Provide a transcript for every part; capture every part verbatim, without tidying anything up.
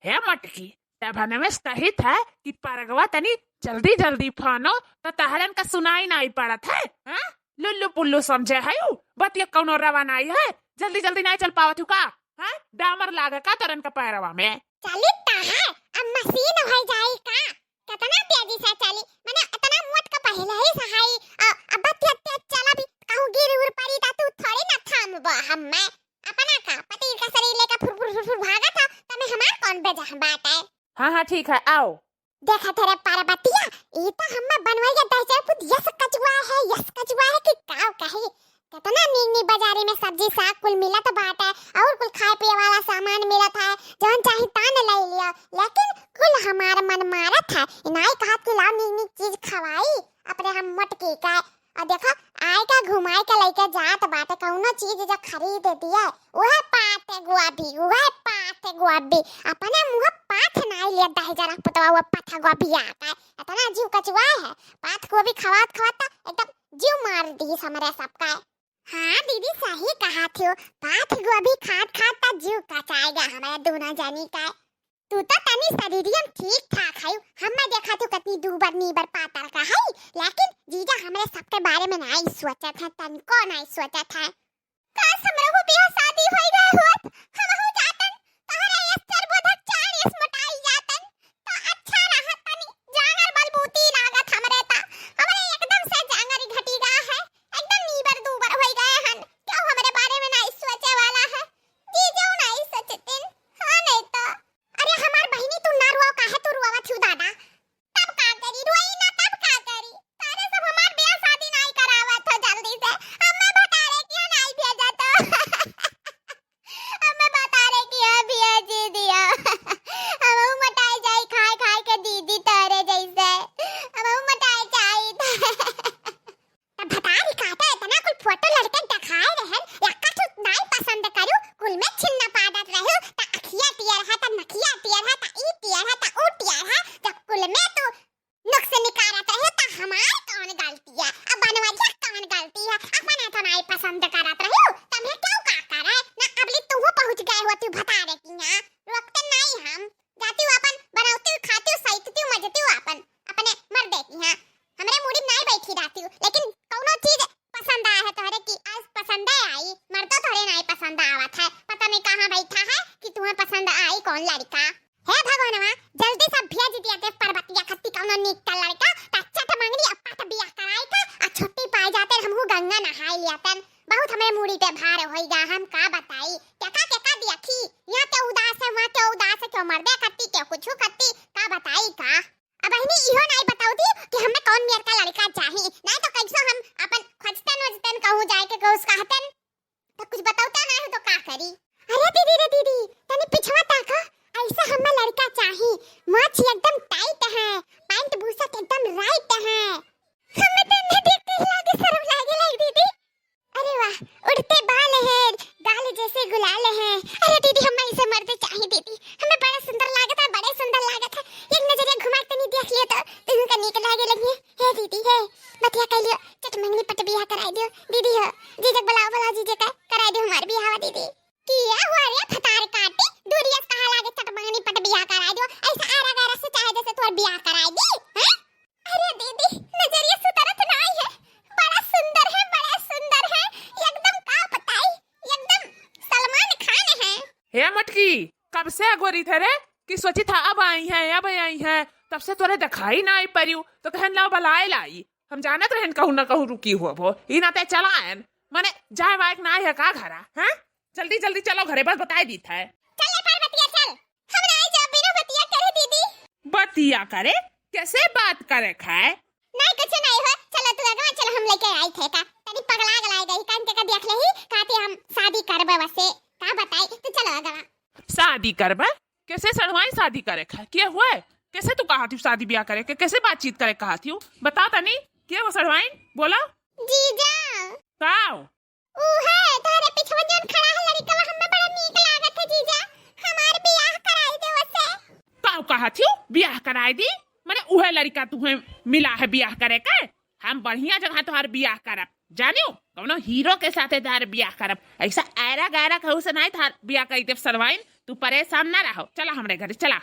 हे मटकी, तब हनवेस कहित है कि परगवा तनी जल्दी जल्दी फानो, तो तहरन का सुनाई नाई पड़त है, हाँ? लुल्लू पुल्लू समझे है उ, बतिया कौनो रवा नाई है, जल्दी जल्दी नाई चल पावत हूँ का? हाँ? डामर लागे का तोरन का पैरवा में? चलित तो है, अब मशीन हो जाई का? कितना तेजी से चली, मने इतना मोट का पहले ही सहाई, अ, अब तेज तेज चला भी, कहूँ गिर उर पड़ी ता तू थोड़ी ना थामबो हम्मे। अपना का पति का शरीर लेकर फुर फुर फुर फुर भागत हो, तमे हमार कौन बेजा बात है? हाँ, हाँ, ठीक है, आओ। देखा तेरे पार्वतिया, ई तो हम्मे बनवैया दहिजर पुत यस कचुआ है, यस कचुआ है कि काव कही। कितना नीक नीक बाजारी में सब्जी साग कुल मिलत बाटे, और कुल खाए पिए वाला सामान मिलत है, जौन चाही तान ले लियो, लेकिन कुल हमार मन मारत है। इनाई कहत कि लाओ नीक नीक चीज खवाई अपने हम मोटकी का। और देखो, आए का घुमाए के लेके जात बाटे, कौनो चीज जो खरीद दिए, उहे पात गोभी, उहे पात गोभी। अपने मुँह पाथ नाई लिया दहिजरा पुतवा, वो पाथा गोभी आता है। इतना जीव कचुआ है, पात गोभी खवात खवात तो एकदम जीव मार दी हमरे सबका। हाँ दीदी, सही कहा थियो, पात गोभी खात खात त जीव कचाएगा हमारे दोनों जनी का। तू तो तनी शरीरियम ठीक ठाक है, हम्मे देखा थियो कितनी दूबर नीबर पातर का है, लेकिन जीजा हमरे सबके बारे में नाई सोचत है, तनको नाई सोचत है। काश हमरो बियाह शादी होई गए होत, हमहू जातन तोहरे यस सरबोधक चार यस मोटाई जातन, तो अच्छा रहत तनी। जांगर बलबूती लागत हमरे ता, हमरे एकदम से जांगर घटी गा है, एकदम नीबर दूबर होई गए हन। क्यों हमरे बारे में नाई सोचे वाला है? जीजो नाई सोचतिन, हाँ नहीं तो। अरे हमार बहिनी, तू ना रुआ, काहे तू रुआवत हू दादा? तब का करी, रोई ना, तब का करी? तारे सब हमार बियाह शादी नाई करावत हो जल्दी से, हमें भतारे किया नाई भेजत हो। हमें भतारे किया बियाह जी दिया। हम मोटाई जाई खाए खाए के दीदी तारे जैसे, हम मोटाई जाई। तब भतारी काटा इतना कुल फोटो लड़के दिखाए रहन, यक्का ठो नाई पसंद करू, कुल में छिन्ना पादत रहू, त अखिया टियर है, त नकिया टियर है, त ई टियर है, त ऊ टियर है, जब कुल में तू नुक्स निकारत रहू, त हमार कौन गलती है? अब बनवरिया कौन गलती है? अपना तो नाई पसंद करत रहू, तम्हे क्यों का करे? ना अबली तू पहुँच गए होती भतारे की यहाँ, रोकते नाई हम। जाती हूँ अपन, बनावती हूँ, खाती हूँ, सैतती हूँ, मजती हूँ अपन, अपने मर्दे की यहाँ। हमरे मूड़ी में नाई बैठी रहती हूँ, लेकिन कौनो चीज पसंद आया है तोहरे कि आज पसंद आई? मर्दो तोहरे नाई पसंद आवत है, पता नहीं कहाँ बैठा है कि तुम्हें पसंद आई कौन लड़का। हे भगवानवा, जल्दी से भेज दिया दे पर्वतिया खत्ती कौनो नीक का लड़का, ता चट मंगनी अप्पा के बियाह कराई का, आ छुट्टी पाए जाते हमहू गंगा नहाए लिया तन। बहुत हमें मूड़ी पे भार होई गा, हम का बताई, केका केका देखी, यहाँ के उदास है, वहाँ के उदास है, क्यों मर्दे खत्ती, क्यों कुछ खत्ती, का बताई का। अब बहिनी इहो नाई बताऊ थी कि हमें कौन मेर का लड़का चाही, नाई तो कैसो हम अपन खोजतन वोजतन कहूँ जाए के कहूँ कहतन, तो कुछ बताऊ तो नाई हो तो का करी। अरे दीदी रे दीदी, तनी पिछवा ताको, ऐसा हमें लड़का चाही, मोछ एकदम टाइट है, पैंट बुशर्ट एकदम राइट है। हमें तो नहीं देखते ही लागे शर्म लागे लाग दीदी। अरे वाह, उड़ते बाल हैं, गाल जैसे गुलाल हैं। अरे दीदी, हमें ऐसे मर्द चाहिए दीदी, हमें बड़ा सुंदर लागत है, बड़े सुंदर लागत है। एक नजरिया घुमा के तनी देख लियो तो तुम का नीक लागे लगी। हे दीदी हे, बतिया कर लियो, चट मंगनी पट बियाह कराई दियो दीदी हो। जीजक बुलाओ, बुलाओ जीजे का, कराई दियो हमार बियाह दीदी। किया हुआ रे फतार काटी, दूरिया से कहा लागे चट मंगनी पट बियाह कराई दियो। ऐसा आरा गारा से चाहे जैसे तोर बियाह कराई दी, हैं? अरे दीदी, नजरिया सुधरत नाई है, बड़ा सुंदर है, बड़ा सुंदर है, एकदम का बताई, एकदम सलमान खान है। हे मटकी, कब से अगोरी थे रे कि सोची था अब आई है, अब आई है, तब से तोरे दिखाई नाई परियो, तो कहन लाओ बलाए लाई। हम जानत रहन कहूँ ना कहूँ रुकी हो वो, ई नाते चलायन, माने जाए वायक नाई है का घरा, हाँ? जल्दी जल्दी चलो घरे, बस बताई दी थे। चल ले पार्वतिया चल, हम नाई जाब बिना बतिया करे दीदी। बतिया करे? कैसे बात करे खाए? नाई कुछ नाई हो, चलो तू अगवा चलो, हम लेके आई थे का। तनी पगला गलाई गई, कान के का देख लेही, कहती हम शादी करबे वसे। का बताई, तू चलो अगवा। शादी करबे? कैसे सड़वाइन शादी करे खाए? के हुए? कैसे तू कहा थी शादी ब्याह करे के? कैसे बातचीत करे कहा थी? बता तनी, के वो सड़वाइन? बोला। जीजा। का? उहे, तोहरे पिछवा जौन खड़ा है लड़िकवा, हमें बड़ा नीक लागत है जीजा, हमार बियाह कराई दे वसे। का कहा थियो? बियाह कराई दी? माने उहे लड़िका तुहे मिला है बियाह करे के? हम बढ़िया जगह तोहार बियाह करब, जानियो, कौनो हीरो के साथे तोहार बियाह करब। ऐसा ऐरा गैरा कहू से नहीं तोहार बियाह करी देब सरवाइन, तू परेशान ना रहो, चला हमरे घरे चला।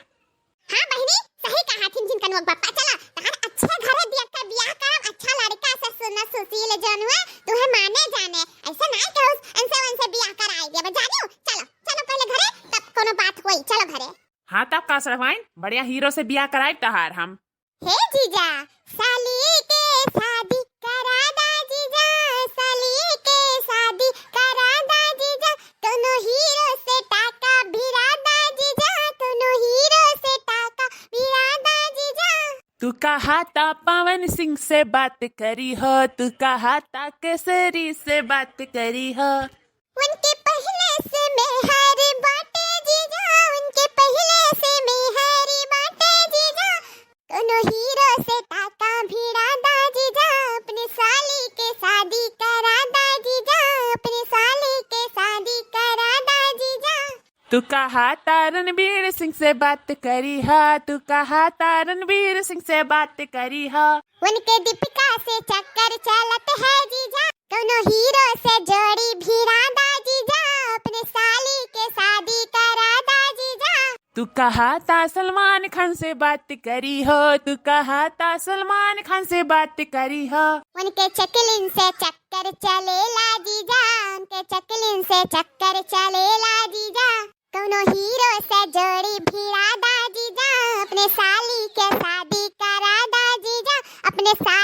हाँ बहिनी, सही कहा थिन झिनकनुआ के पप्पा, चला तहार अच्छे घरे दिया के बियाह करब, अच्छा लड़का से सुन सुशील जौन हुए, तुहे माने जाने, ऐसे नाहीं कहूस, इनसे उनसे बियाह कराई देब, जानियो, चलो, चलो पहले घरे, तब कोनो बात होई, चलो घरे। हाँ तब का सरवाइन, बढ़िया हीरो से बियाह कराई तहार हम। हे जीजा, साली के शादी करा दा जीजा, साली के शादी करा दा जीजा, कोनो हीरो से टाका भिड़ा दा जीजा, कोनो हीरो से टाका भिड़ा दा जीजा। तू कहा ता पवन सिंह से बात करी हो, तू कहा ता केसरी से बात करी हो। उनके पहिले से मेहर बाटे जीजा, उनके पहिले से मेहर बाटे जीजा। कोनो हीरो से टाका भिड़ा दा जीजा, अपने साली के शादी करा दा जीजा, अपने साली के शादी करा दा जीजा। तू कहा ता रणवीर सिंह से बात करी हा, तू कहा ता रणवीर सिंह से बात करी हा। उनके दीपिका से चक्कर चलत है जीजा, कोनो हीरो से जोड़ी भिड़ा दा जीजा, अपने साली के शादी करा दा जीजा। तू कहा ता सलमान खान से बात करी हो, तू कहा ता सलमान खान से बात करी हो। उनके चकलिन से चक्कर चलेला जीजा, उनके चकलिन से चक्कर चलेला जीजा। कौनो हीरो से जोड़ी भिड़ा दा जीजा, अपने साली के शादी करा दा जीजा, अपने सा-